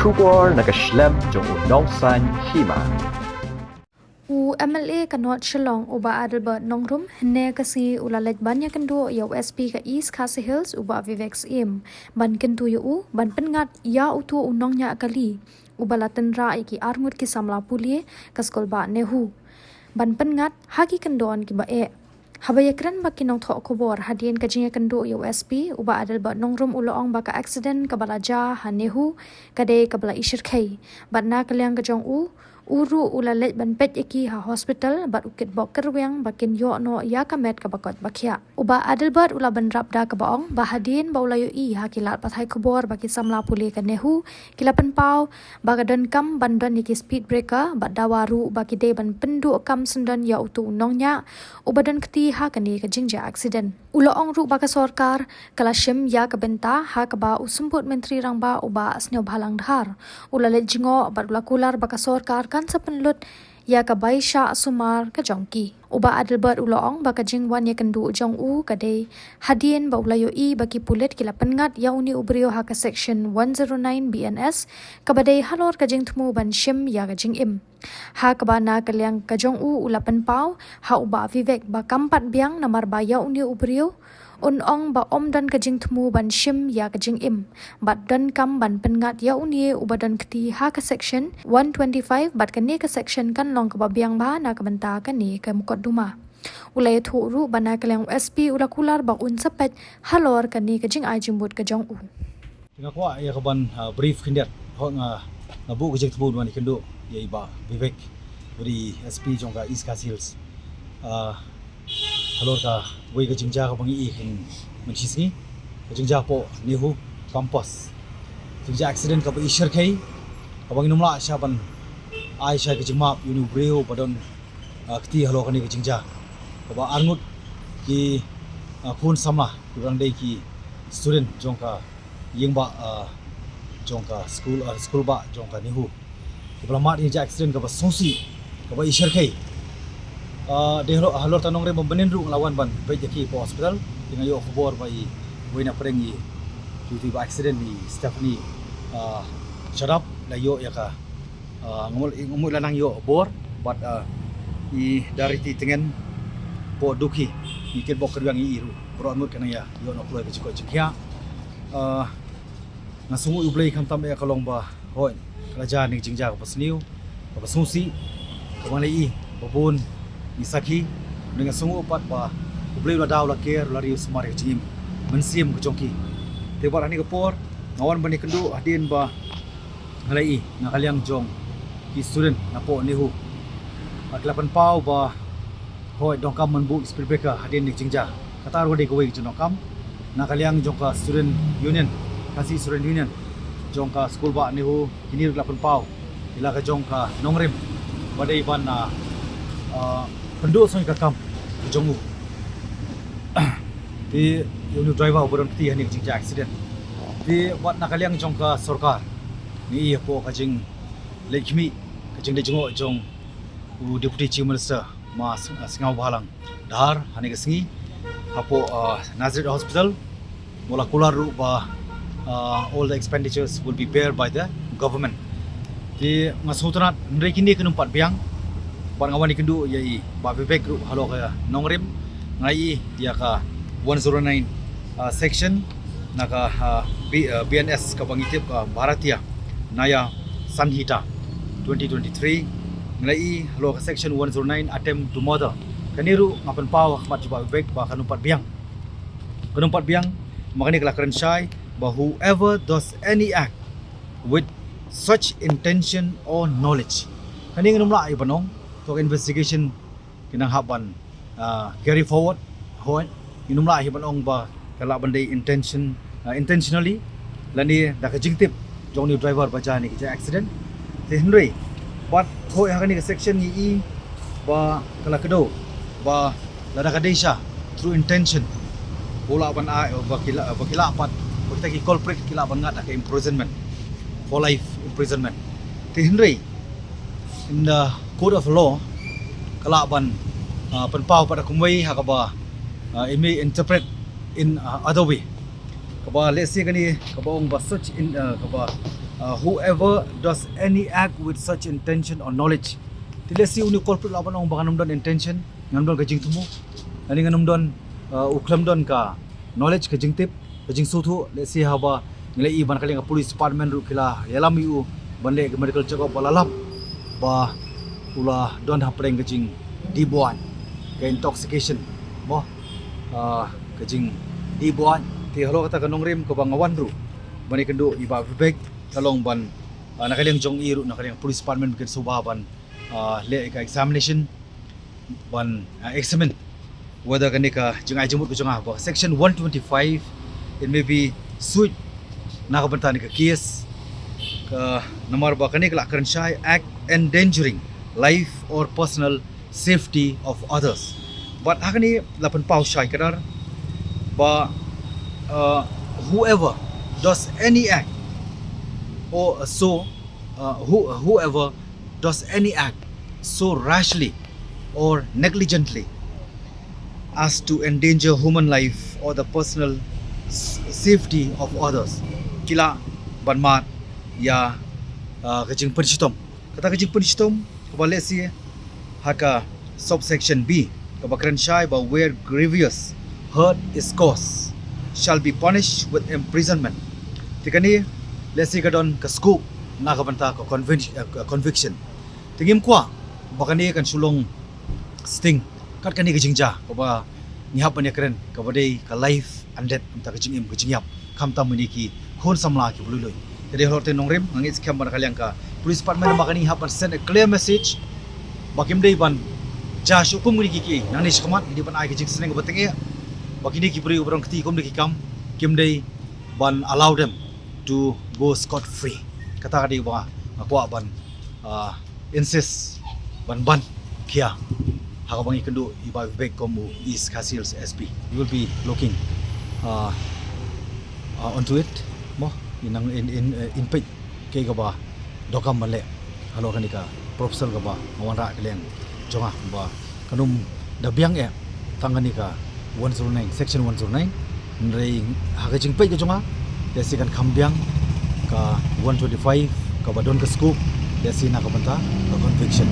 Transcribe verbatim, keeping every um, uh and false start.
Khubor na ka shlem jong u Nongsaiñ Hima. U M L A ka North Shillong, u Bah Adelbert Nongrum, hynne ka sngi u la leit ban ïakynduh ïa u S P ka East Khasi Hills, u Bah Vivek Syiem, ban kyntu ïa u ban pynngat ïa uto u nongñiah kali uba la tynrah ïa ki arngut ki samla pule ka skulbah NEHU, ban pynngat ha ki kyndon kiba eh. Haba ïakren bad ki nongthoh khubor hadien ka jingïakynduh ïa u S P, u Bah Adelbert Nongrum u la ong ba ka aksiden kaba la jia ha NEHU ka dei kaba la ishyrkhei, bad na ka liang ka jong u, u ruh u la leit ban peit ïa ki ha hospital bad u kitbok kyrwiang ba kin ïoh noh ïa ka met kaba koit ba khiah. U Bah Adelbert u la bynrap da kaba ong ba hadien ba u la ïohi ha ki lad pathai khubor ba ki samla pule ka NEHU ki la pynpaw ba ka donkam ban don ïa ki speed breaker bad dawa ruh ba ki dei ban pynduh kam syndon ïa uto u nongñiah uba don kti ha kane ka jingjia aksiden. U la ong ruh ba ka sorkar ka la shim ïa ka bynta ha kaba u Symbud Myntri Rangbah, u Bah Sniawbhalang Dhar, u la leit jngoh bad u la kular ba ka sorkar kan sa pynlut ïa ka bai shah sumar ka jong ki. U Bah Adelbert u la ong ba ka jingwan ïakynduh jong u ka dei hadien ba u la ïohi ba ki pulit ki la pynngat ïa une u briew ha ka Section one zero nine B N S, kaba dei halor ka jingthmu ban shim ïa ka jingim. Ha kaba na ka liang ka jong u u la pynpaw ha u Bah Vivek ba kam pat biang namar ba ïa une u briew un ong ba ym don ka jingthmu ban shim ïa ka jingim bad donkam ban pynngat ïa une uba don kti ha ka Section one twenty-five bad kane ka section kan long kaba biang bha na ka bynta kane ka mukotduma. U la ïathuh ruh ba na ka liang u S P u la kular ba un sa peit halor kane ka jingai jingmut ka jong u. Te nga kwah ïa ka ban, ah, brief khyndiat. Hooid nga, nga buh ka jingthmu ban ïakynduh ïa i Bah Vivek, u dei S P jong ka East Khasi Hills. Ah, halor kawei ka jingjia kaba ngi ïohi kine mynshisngi, ka jingjia hapoh NEHU campus. Jingjia aksiden kaba ishyrkhei, kaba ngim lah shuh ban ai shuh ka jingmap ïa une u briew ba don, ah, kti halor kane ka jingjia. Kaba arngut ki, ah, khun samla kiba dang dei ki student jong ka ïing bah, ah, jong ka skul, ah, skul bah jong ka NEHU, kiba la mad ïa ka aksiden kaba sngewsih, kaba ishyrkhei. Ah, dei halor, halor ta nongrim ba mynnin ruh nga la wan ban peit ïa ki hapoh hospital. Te nga ïoh khubor ba i, wei na pdeng i, i ba aksiden, i Stephanie, ah, Shadap, la ïoh ïa ka, ah, nga mut, nga mut la nang ïoh bor bad, ah, i Dariti Tngen hapoh Dukhi, i kitbok kyrwiang ïa i ruh. Baroh arngut ka nang ïa ïoh noh kloi ka jingkoit jingkhiah. Ah, nga sngewnguh ïa U Blei khamtam eh ka long ba, hooid, ka la jia kane ka jingjia kaba sniew, kaba sngewsih, kaba ngi la ïohi ba bun ngi sakhi. Nga sngewnguh pat ba U Blei u la da, u la ker, u la ri, u sumar ïa ka jingim mynsiem ka jong ki. Te bad ha kane ka por nga wan ban ïakynduh hadien ba nga la ïohi na ka liang jong ki student napoh NEHU, ba ki la pynpaw ba, hooid, donkam ban buh speed breaker hadien kane ka jingjia. Kata ruh dei kawei ka jingdonkam na ka liang jong ka student union, Khasi Student Union jong ka skul bah NEHU. Kine ruh ki la pynpaw ïa la ka jong ka nongrim ba dei ban, ah, ah, pynduh shuh ïa ka kam ka jong u, te ïa une u driver uba don kti ha kane ka jingjia aksiden. Te bad na ka liang jong ka sorkar ngi ïohi hapoh ka jingleit khmih, ka jingleit jngoh jong u Deputy Chief Minister, Ma Sng-, Sniawbhalang Dhar, ha kane ka sngi hapoh, ah, Nazareth Hospital. Ba u la kular ruh ba, ah, all the expenditures will be bear by the government. Te nga sngewtynnad, hynrei kine kim pat biang. Bad nga wan ïakynduh ïa i Bah Vivek ruh halor ka nongrim. Nga ïohi ïa ka one zero nine, ah, section na ka, ah, B-, ah, B N S kaba ngi tip ka Bharatiya Nyaya Sanhita twenty twenty-three. Nga la ïohi halor ka section one zero nine, attempt to murder. Kane ruh nga pynpaw ha khmat jong Bah Vivek ba kan ym pat biang. Kan ym pat biang, namar kane ka la kren shai ba whoever does any act with such intention or knowledge. Kane ngin ym lah ïa ban ong, to ka investigation ki nang hap ban, ah, carry forward. Hooid, ngin ym lah ïa ban ong ba ka lah ban dei intention, ah, intentionally, lane da ka jingtip jong une u driver ba jia kane ka jia aksiden. Te hynrei bad hooid, ha kane ka section ngi ïohi ba ka la kdew ba lada ka dei sha through intention, u lah ban ai, ba ki lah, ba ki lah pat, ba kita ki culprit ki lah ban ngat da ka imprisonment, for life imprisonment. Te hynrei in the court of law ka lah ban, ah, pynpaw pat kumwei ha kaba, ah, it may interpret in, ah, other way. Kaba let's say kane kaba ong ba such in, ah, kaba Uh, whoever does any act with such intention or knowledge. Te lehse une u culprit u lah ban ong ba ngan ym don intention, ngan ym don ka jingthmu, lane ngan ym don, uh, u khlem don ka knowledge, ka jingtip, ka jingsngewthuh. Lehse haba ngi la ïohi ba na ka liang ka police department ruh ki la ïalam ïa u ban leh ka medical check up, ba la lap ba u la don hapdeng ka jingdih buaid, ka intoxication, mo, uh, ka jingdih buaid. Te halor kata ka nongrim kaba nga wan ruh ban ïakynduh ïa i Bah Vivek, ka long ban, uh, na ka liang jong i ruh, na ka liang police department, ba kin sngewbha ban, uh, leh ka examination, ban, uh, examine whether kane ka jingai jingmut ka jong nga ba section one twenty-five, it may be suit na ka bynta kane ka case, ka namar ba kane ka la kren shai act endangering life or personal safety of others. But ha kane la pynpaw shai kdar ba, uh, whoever does any act, or so, uh, who, whoever does any act so rashly or negligently as to endanger human life or the personal s- safety of others, ki lah ban mad ïa, uh, ka jingpynshitom. Kata ka jingpynshitom kaba lehse ha ka subsection B, kaba kren shai ba where grievous hurt is caused shall be punished with imprisonment. Te kane lehse ka don ka scope na ka bynta ka convic- uh, ka conviction. Te ngim kwah ba kane kan shu long sting kat kane ka jingjia kaba ngi hap ban ïakren, kaba dei ka life and death, mynta ka jingim ka jingïap, khamtam ïa kine ki khun samla kiba lui lui. Te dei halor te nongrim, nga ngeit skhem ba na ka liang ka police department ba kane hap ban send a clear message ba kim dei ban jia shuh kum kine ki, ki nangne shakhmat, ngi dei ban ai ka jingsneng kaba tyngeh ba kine ki briew ba rong kti kum kine ki kam, kim dei ban allow them to go scot free. Kata ka dei ba nga kwah ban, uh, insist ban ban khia ha kaba ngi ïakynduh ïa i Bah Vivek kum u East Khasi Hills S P. We will be looking, uh, uh, onto it, mo, in, in, in, uh, in page kaei kaba donkam ban leh halor kane ka proposal kaba nga wanrah ha ka liang jong nga, ba kan ym da biang eh tang kane ka one zero nine, section one zero nine. Hynrei ha ka jingpeit ka jong nga, lehse kan kham biang ka one twenty-five kaba don ka scope, lehse na ka bynta ka conviction.